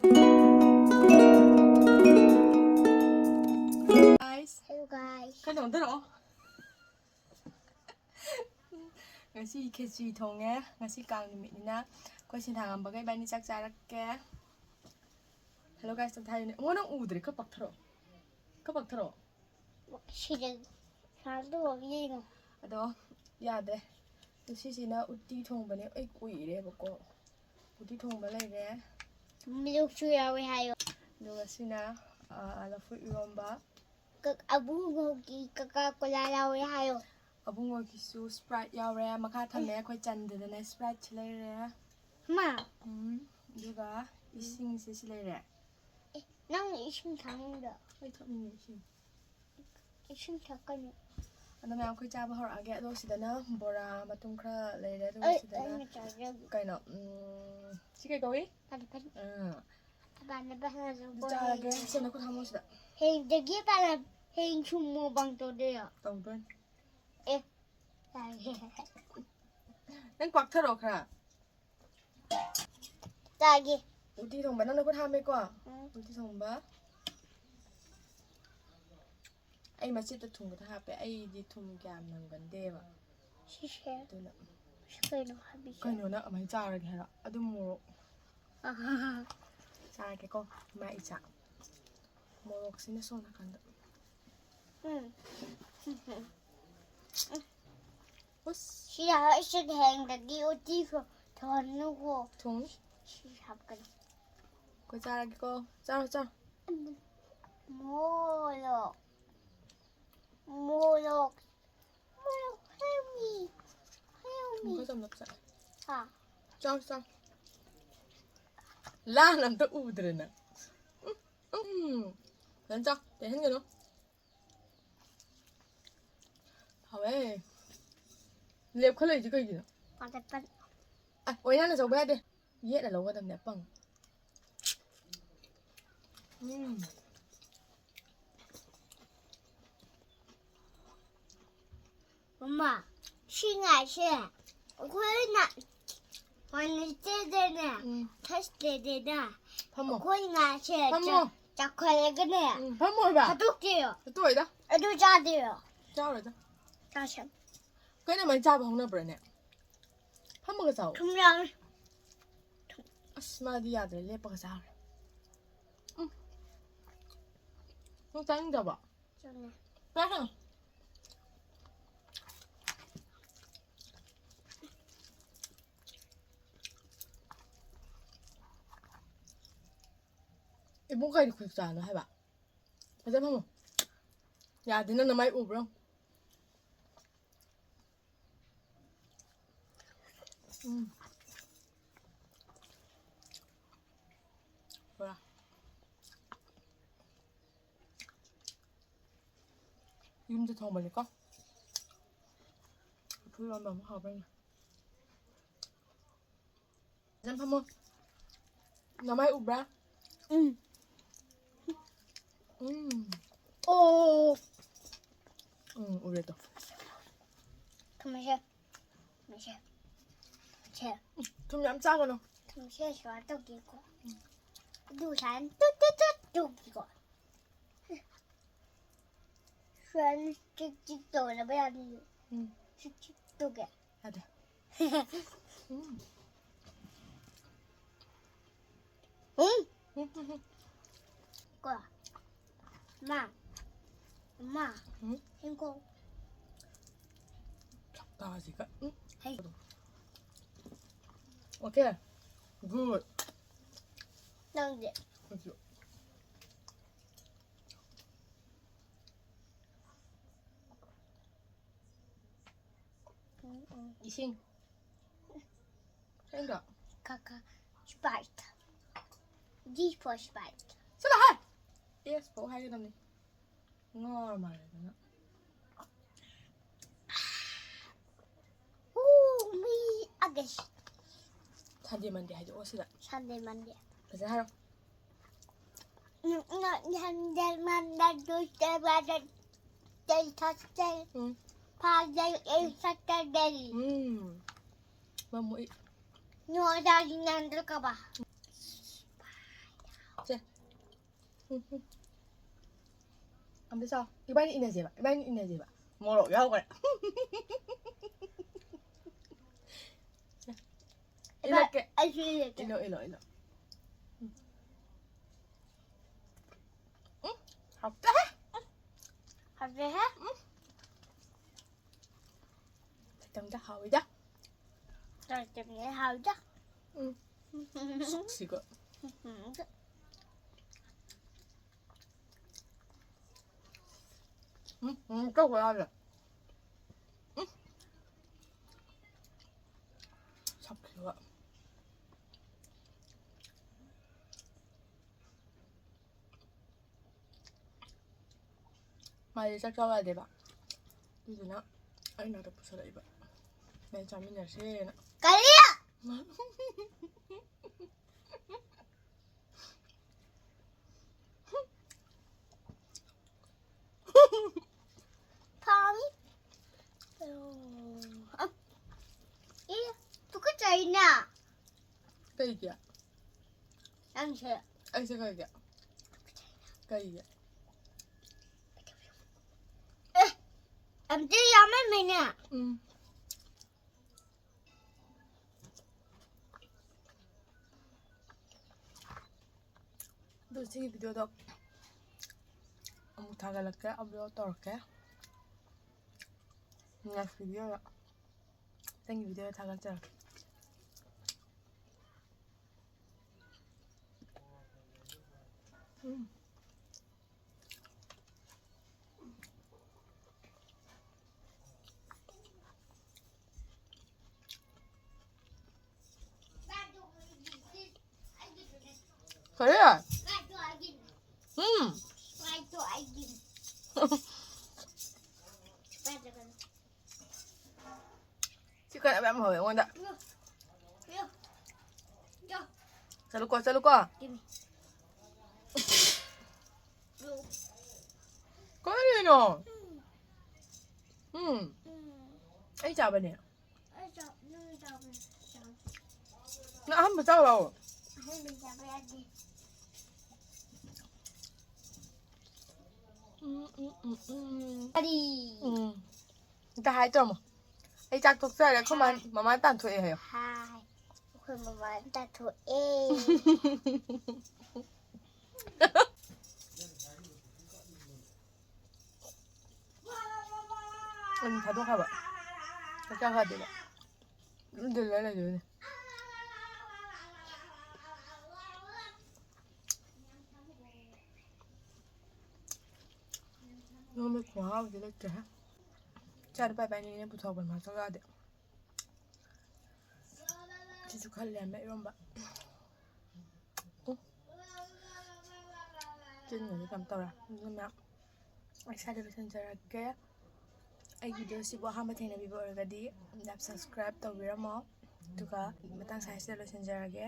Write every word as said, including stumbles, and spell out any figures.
Guys, hello guys. ꯈꯔ ꯅꯣꯟꯊꯔꯛꯑꯣ꯫ ꯉꯁꯤ ꯈꯦꯆ꯭ꯔꯤ ꯊꯣꯡꯉꯦ꯫ ꯉꯁꯤ ꯀꯥꯡ ꯅꯨꯃꯤꯠꯅꯤꯅ ꯑꯩꯈꯣꯏ ꯁꯤꯟꯊꯥꯉꯝꯕꯒ ꯏꯕꯥꯅꯤ ꯆꯥꯛ ꯆꯥꯔꯛꯀꯦ꯫ Hello guys ꯑꯝꯇ ꯍꯥꯏꯌꯨꯅꯦ꯫ ꯑꯃꯨꯛ ꯅꯪ ꯎꯗ꯭ꯔꯦ꯫ ꯈꯔ ꯄꯛꯊꯔꯛꯑꯣ꯫ ꯈꯔ ꯄꯛꯊꯔꯛꯑꯣ꯫ ꯁꯤꯗ ꯁꯥꯗꯣꯛꯑꯒ ꯌꯦꯡꯉꯣ꯫ ꯑꯗꯣ ꯌꯥꯗ꯭ꯔꯦ꯫ ꯉꯁꯤꯁꯤꯅ ꯎꯇꯤ ꯊꯣꯡꯕꯅꯦ꯫ ꯑꯩ ꯀꯨꯏꯔꯦꯕꯀꯣ꯫ ꯎꯇꯤ ꯊꯣꯡꯕ ꯂꯩꯔꯦ꯫ ꯃꯤꯔꯨꯛꯁꯨ ꯌꯥꯎꯋꯦ ꯍꯥꯏꯌꯣ꯫ ꯑꯗꯨꯒ ꯁꯤꯅ, ꯑ, ꯂꯐꯨ ꯏꯔꯣꯝꯕ꯫ ꯀꯛ-, ꯑꯕꯨꯡꯉꯣꯒꯤ ꯀꯀꯥ ꯀꯣꯂꯥ ꯌꯥꯎꯋꯦ ꯍꯥꯏꯌꯣ꯫ ꯑꯕꯨꯡꯉꯣꯒꯤꯁꯨ Sprite ꯌꯥꯎꯔꯦ꯫ ꯃꯈꯥ ꯊꯝꯃꯦ꯫ ꯑꯩꯈꯣꯏ ꯆꯟꯗꯗꯅ Spriteꯁꯤ ꯂꯩꯔꯦ꯫ ꯃꯥ꯫ ꯎꯝ, ꯑꯗꯨꯒ ꯏꯁꯤꯡꯁꯦ ꯁꯤ ꯂꯩꯔꯦ꯫ ꯑꯦ, ꯅꯪ ꯏꯁꯤꯡ ꯊꯛꯅꯤꯡꯗ꯭ꯔꯣ? ꯑꯩ ꯊꯛꯅꯤꯡꯉꯦ ꯏꯁꯤꯡ꯫ ꯏꯁꯤꯡ ꯊꯛꯀꯅꯨ꯫ ꯑꯗꯣ ꯃꯌꯥꯝ ꯑꯩꯈꯣꯏ ꯆꯥꯕ ꯍꯧꯔꯛꯑꯒꯦ꯫ ꯑꯗꯣ ꯁꯤꯗꯅ ꯕꯣꯔꯥ ꯃꯇꯨꯝ ꯈꯔ ꯂꯩꯔꯦ꯫ ꯑꯗꯨꯒ ꯑꯩ, ꯁꯤꯗꯅ ꯑꯩꯅ ꯆꯥꯖꯒꯦ꯫ ꯀꯩꯅꯣ, ꯎꯝ, ꯁꯤ ꯀꯩ ꯀꯧꯏ? ꯄꯅꯤ, ꯄꯅꯤ꯫ ꯎꯝ꯫ ꯄꯅꯤ, ꯄꯅꯤ, ꯑꯗꯨ ꯆꯥꯔꯒꯦ꯫ ꯁꯦ, ꯅꯈꯨꯠ ꯍꯥꯝꯃꯣ ꯁꯤꯗ꯫ ꯍꯌꯦꯡꯗꯒꯤ ꯄꯅꯤ, ꯍꯌꯦꯡ ꯁꯨꯃꯣ ꯕꯪ ꯇꯧꯗꯣꯏꯔꯣ? ꯇꯧꯗꯣꯏꯅꯤ꯫ ꯑꯦ, ꯌꯥꯔꯦ꯫ ꯅꯪ ꯀ꯭ꯋꯥꯛꯊꯔꯛꯑꯣ ꯈꯔ꯫ ꯆꯥꯒꯦ꯫ ꯎꯇꯤ ꯊꯣꯡꯕ ꯅꯪ ꯅꯈꯨꯠ ꯍꯥꯝꯃꯦꯀꯣ? ꯎꯝ꯫ ꯎꯇꯤ ꯊꯣꯡꯕ꯫ ꯑꯩ ꯃꯆꯦꯠꯇ ꯊꯨꯝ ꯈꯛꯇ ꯍꯥꯞꯄꯦ꯫ ꯑꯩꯗꯤ ꯊꯨꯝ ꯀꯌꯥꯝ ꯅꯝꯒꯟꯗꯦꯕ꯫ ꯁꯤꯁꯦ꯫ ꯑꯗꯨꯅ꯫ ꯁꯤ ꯀꯩꯅꯣ ꯍꯥꯏꯕꯤꯁꯦ? ꯀꯩꯅꯣ ꯅꯪ ꯑꯗꯨꯃꯥꯏꯅ ꯆꯥꯔꯒꯦ ꯍꯥꯏꯔꯣ? ꯑꯗꯨ ꯃꯣꯔꯣꯛ꯫ ꯑꯍꯥ꯫ ꯆꯥꯔꯒꯦꯀꯣ, ꯏꯃꯥ ꯏꯆꯥ꯫ ꯃꯣꯔꯣꯛꯁꯤꯅ ꯁꯣꯝ ꯅꯥꯀꯟꯗ꯫ ꯎꯝ꯫ ꯎꯁ꯫ ꯁꯤ ꯌꯥꯔꯣꯏ, ꯁꯤ ꯍꯌꯦꯡꯗꯒꯤ ꯎꯇꯤ ꯊꯣ-, ꯊꯣꯡꯉꯅꯨꯀꯣ꯫ ꯊꯣꯡꯅꯤ꯫ ꯁꯤ ꯍꯥꯞꯀꯅꯤ꯫ ꯑꯩꯈꯣꯏ ꯆꯥꯔꯒꯦꯀꯣ꯫ ꯆꯥꯔꯣ, ꯆꯥꯔꯣ꯫ ꯃꯣꯔꯣꯛ꯫ ꯃꯣꯔꯣꯛ꯫ ꯃꯣꯔꯣꯛ, help me. Help me. ꯑꯃꯨꯛꯀ ꯆꯝꯂꯞ ꯆꯥ꯫ ꯍꯥ? ꯆꯥꯎ, ꯆꯥꯎ꯫ ꯂꯥꯟ ꯑꯝꯇ ꯎꯗ꯭ꯔꯦ ꯅꯪ꯫ ꯎꯝ, ꯎꯝ꯫ ꯐꯖꯅ ꯆꯥꯎ꯫ ꯇꯩꯍꯟꯒꯅꯨ꯫ ꯍꯥꯎꯋꯦ꯫ ꯂꯦꯞꯈꯠꯂꯛꯏꯁꯦ ꯀꯩꯒꯤꯅꯣ? ꯄꯥꯈꯠꯄꯅꯤ꯫ ꯑ, ꯑꯣꯏꯅꯥꯅ ꯆꯧꯕ ꯌꯥꯗꯦ꯫ ꯌꯦꯠꯅ ꯂꯧꯒꯗꯕꯅꯦ, ꯑꯄꯪ꯫ ꯎꯝ꯫ ꯃꯃꯥ, ꯁꯤ ꯉꯥꯏꯁꯦ ꯑꯩꯈꯣꯏꯅ ꯃꯣꯔꯅꯤꯡꯗꯅꯦ, ꯎꯝ. ꯊꯔꯁꯗꯦꯗꯅꯦ, ꯐꯝꯃꯣ. ꯑꯩꯈꯣꯏ ꯉꯥꯁꯦ ꯐꯝꯃꯣ. ꯆꯥꯎꯈꯠꯂꯒꯅꯦ, ꯎꯝ, ꯐꯝꯃꯣ ꯍꯥꯏꯕ. ꯐꯥꯗꯣꯛꯇꯦꯌꯣ. ꯐꯠꯇꯣꯏꯗ. ꯑꯗꯨ ꯆꯥꯗꯦꯌꯣ. ꯆꯥꯔꯣꯏꯗ. ꯆꯥꯁꯦ. ꯀꯩꯅꯣ ꯃꯥꯏ ꯆꯥꯕ ꯍꯧꯅꯕ꯭ꯔꯅꯦ? ꯐꯝꯃꯒ ꯆꯥꯎ. ꯊꯨꯝ ꯌꯥꯎꯔꯦ. ꯑꯁ, ꯃꯥꯗꯤ ꯌꯥꯗ꯭ꯔꯦ, ꯂꯦꯞꯄꯒ ꯆꯥꯈ꯭ꯔꯦ. ꯎꯝ. ꯅꯪ ꯆꯥꯅꯤꯡꯗꯕ? ꯆꯨꯝꯃꯦ. ꯆꯥꯈ꯭ꯔꯣ. ꯏꯕꯨꯡ ꯀꯩꯅꯣ ꯈꯨꯠ ꯆꯥꯅꯣ ꯍꯥꯏꯕ? ꯐꯖꯅ ꯐꯝꯃꯣ. ꯌꯥꯗꯦ, ꯅꯪ ꯅꯃꯥꯏ ꯎꯕ꯭ꯔꯣ? ꯎꯝ. ꯄꯨꯔꯥ. ꯌꯨꯝꯗ ꯊꯣꯡꯕꯅꯤꯀꯣ. ꯏꯐꯨꯜ ꯂꯣꯟꯕ ꯑꯃ ꯍꯥꯎꯕ꯭ꯔꯥ ꯌꯦꯡꯉꯦ꯫ ꯐꯖꯅ ꯐꯝꯃꯣ. ꯅꯃꯥꯏ ꯎꯕ꯭ꯔꯥ? ꯎꯝ. ꯎꯝ. ꯑꯣ. ꯎꯝ, ꯎꯔꯦ ꯇꯣ. ꯊꯨꯝꯁꯦ. ꯊꯨꯝꯁꯦ. ꯁꯦ. ꯊꯨꯝ ꯌꯥꯝ ꯆꯥꯒꯅꯨ. ꯊꯨꯝꯁꯦ ꯁꯨꯃꯥꯏꯅ ꯇꯧꯒꯦꯀꯣ. ꯑꯗꯨ ꯁꯨꯃꯥꯏꯅ ꯇꯨꯠ ꯇꯨꯠ ꯇꯨꯠ ꯇꯧꯒꯦꯀꯣ. ꯁꯨꯃꯥꯏꯅ ꯆꯤꯛ ꯆꯤꯛ ꯇꯧꯅꯕ ꯌꯥꯅꯤ. ꯎꯝ. ꯆꯤꯛ ꯆꯤꯛ ꯇꯧꯒꯦ. ꯌꯥꯗꯦ. ꯎꯝ. ꯎꯝ. ꯎꯝ, ꯎꯝ, ꯎꯝ. ꯀꯣ. ꯃꯥ. ꯃꯥ. ꯎꯝ. ꯍꯤꯡꯒꯣ. ꯁꯛꯇꯥꯁꯤꯒ. ꯎꯝ. ꯍꯩ. Okay. Good. ꯅꯪꯗꯤ. Thank you. ꯎꯝ, ꯎꯝ. ꯏꯁꯤꯡ. ꯀꯩꯅꯣ? ꯀꯀꯥ. Sprite. G for Sprite. ꯆꯠꯂꯣ ꯍꯥꯏ! S ꯐꯥꯎ ꯍꯥꯏꯒꯗꯕꯅꯤ꯫ ꯉꯥꯎꯔ ꯃꯥꯜꯂꯦ ꯑꯗꯨꯅ꯫ Ooh, me again. Sunday Monday ꯍꯥꯏꯗꯣꯛꯑꯣ ꯁꯤꯗ꯫ Sunday, Monday. ꯐꯖꯅ ꯍꯥꯏꯔꯣ꯫ Sunday, Monday, Tuesday, Wednesday, Thursday, um. Friday, and Saturday. Um. ꯃꯃꯨ E-, ꯅꯣꯏꯗꯥꯒꯤ ꯅꯪꯗ꯭ꯔꯀꯕ? ꯁꯦ꯫ ꯑꯝꯇ ꯆꯥꯎ꯫ ꯏꯕꯥꯅꯤ ꯏꯟꯅꯁꯦꯕ꯫ ꯏꯕꯥꯅꯤ ꯏꯟꯅꯁꯦꯕ꯫ ꯃꯣꯔꯣꯛ ꯌꯥꯎꯈ꯭ꯔꯦ꯫ ꯁꯦ꯫ ꯏꯕꯥ-, ꯏꯜꯂꯛꯀꯦ꯫ ꯑꯩꯁꯨ ꯏꯜꯂꯛꯀꯦ꯫ ꯏꯜꯂꯣ, ꯏꯜꯂꯣ, ꯏꯜꯂꯣ꯫ ꯎꯝ꯫ ꯎꯝ, ꯍꯥꯎꯇꯦꯍꯦ꯫ ꯍꯥꯎꯇꯦꯍꯦ꯫ ꯎꯝ꯫ ꯈꯤꯇꯪꯗꯤ ꯍꯥꯎꯋꯤꯗ꯫ ꯈꯤꯇꯪꯗꯤ ꯍꯥꯎꯋꯤꯗ꯫ ꯎꯝ꯫ ꯁꯨꯛꯁꯤꯒ꯫ ꯎꯝ, ꯎꯝ, ꯇꯧꯕ ꯌꯥꯗ꯭ꯔꯦ꯫ ꯎꯝ꯫ ꯁꯛꯁꯤꯒ꯫ ꯃꯥꯗꯤ ꯆꯥꯛ ꯆꯥꯎ ꯌꯥꯗꯦꯕ꯫ ꯑꯗꯨꯗꯨꯅ ꯑꯩ ꯅꯥꯛꯇ ꯄꯨꯁꯜꯂꯛꯏꯕ꯫ ꯃꯌꯥꯝ ꯆꯥꯃꯤꯟꯅꯔꯁꯦꯅ꯫ ꯀꯔꯤ? ꯐꯥꯃꯤ꯫ ꯑꯦ, ꯇꯨꯀꯠꯆꯩꯅ꯫ ꯀꯩꯒꯤ? ꯅꯪꯁꯦ꯫ ꯑꯩꯁꯦ ꯀꯩꯒꯤ? ꯀꯩꯒꯤ? ꯑꯦ, ꯑꯝꯇ ꯌꯥꯝꯃꯟꯃꯦꯅꯦ꯫ ꯎꯝ꯫ ꯑꯗꯨ ꯁꯤꯒꯤ videoꯗꯣ ꯑꯃꯨꯛ ꯊꯥꯒꯠꯂꯛꯀꯦ, upload ꯇꯧꯔꯛꯀꯦ꯫ Next videoꯗ, ꯃꯊꯪꯒꯤ videoꯗ ꯊꯥꯒꯠꯆꯔꯛꯀꯦ꯫ ꯎꯝ꯫ ꯀꯔꯤ? ꯎꯝ꯫ ꯁꯤ ꯀꯥꯟꯅꯕ ꯌꯥꯝ ꯍꯧꯋꯦ ꯑꯩꯉꯣꯟꯗ꯫ ꯆꯠꯂꯨꯀꯣ, ꯆꯠꯂꯨꯀꯣ꯫ ꯀꯔꯤꯅꯣ? ꯎꯝ꯫ ꯑꯩ ꯆꯥꯕꯅꯦ꯫ ꯑꯩ ꯆꯥ-, ꯅꯪ ꯆꯥꯕꯅꯦ꯫ ꯆꯥꯕꯅꯦ꯫ ꯅꯪ ꯑꯍꯟꯕ ꯆꯥꯎ ꯂꯥꯛꯑꯣ꯫ ꯑꯍꯟꯕ ꯆꯥꯕ ꯌꯥꯗꯦ꯫ ꯎꯝ, ꯎꯝ, ꯎꯝ, ꯎꯝ꯫ ꯀꯔꯤ? ꯎꯝ꯫ ꯑꯝꯇ ꯍꯥꯏ ꯇꯧꯔꯝꯃꯣ꯫ "ꯑꯩ ꯆꯥꯛ ꯇꯣꯛꯆꯔꯦ, ꯑꯩꯈꯣꯏ ꯃꯥ, ꯍꯥꯏ꯫ ꯃꯃꯥꯅ ꯇꯥꯟꯊꯣꯛꯑꯦ" ꯍꯥꯏꯌꯣ꯫ ꯍꯥꯏ꯫ "ꯑꯩꯈꯣꯏ ꯃꯃꯥꯅ ꯇꯥꯟꯊꯣꯛꯑꯦ"꯫ ꯑꯗꯨꯝ ꯊꯥꯗꯣꯛꯈ꯭ꯔꯕ꯫ ꯆꯥꯛ ꯆꯥ ꯌꯥꯗꯦꯕ꯫ ꯑꯗꯨꯝ ꯗꯤꯜꯂ ꯂꯩꯗꯣꯏꯅꯦ꯫ ꯅꯣꯡꯃꯩ ꯈꯨꯍꯥꯎꯗꯤ ꯂꯩꯇ꯭ꯔꯦꯍꯦ꯫ ꯏꯆꯥ ꯅꯨꯄꯥ ꯏꯕꯥꯅꯤꯅ ꯄꯨꯊꯣꯛꯄꯅꯦ ꯃꯥ ꯆꯥꯛ ꯆꯥꯗꯦ꯫ ꯁꯤꯁꯨ ꯈꯔ ꯂꯩꯔꯝꯃꯦ ꯏꯔꯣꯝꯕ꯫ ꯎꯝ꯫ ꯆꯤꯟꯒꯁꯦ ꯀꯩꯅꯣ ꯇꯧꯔꯦ꯫ ꯑꯗꯨꯅ ꯑꯩ ꯁ꯭ꯋꯥꯏꯗ ꯂꯣꯏꯁꯤꯟꯖꯔꯒꯦ꯫ ꯑꯩꯒꯤ ꯚꯤꯗꯤꯑꯣꯁꯤꯕꯨ ꯑꯍꯥꯟꯕ ꯊꯦꯡꯅꯕꯤꯕ ꯑꯣꯏꯔꯒꯗꯤ like, subscribe ꯇꯧꯕꯤꯔꯝꯃꯣ꯫ ꯑꯗꯨꯒ ꯃꯇꯥꯡ ꯁ꯭ꯋꯥꯏꯁꯤꯗ ꯂꯣꯏꯁꯤꯟꯖꯔꯒꯦ꯫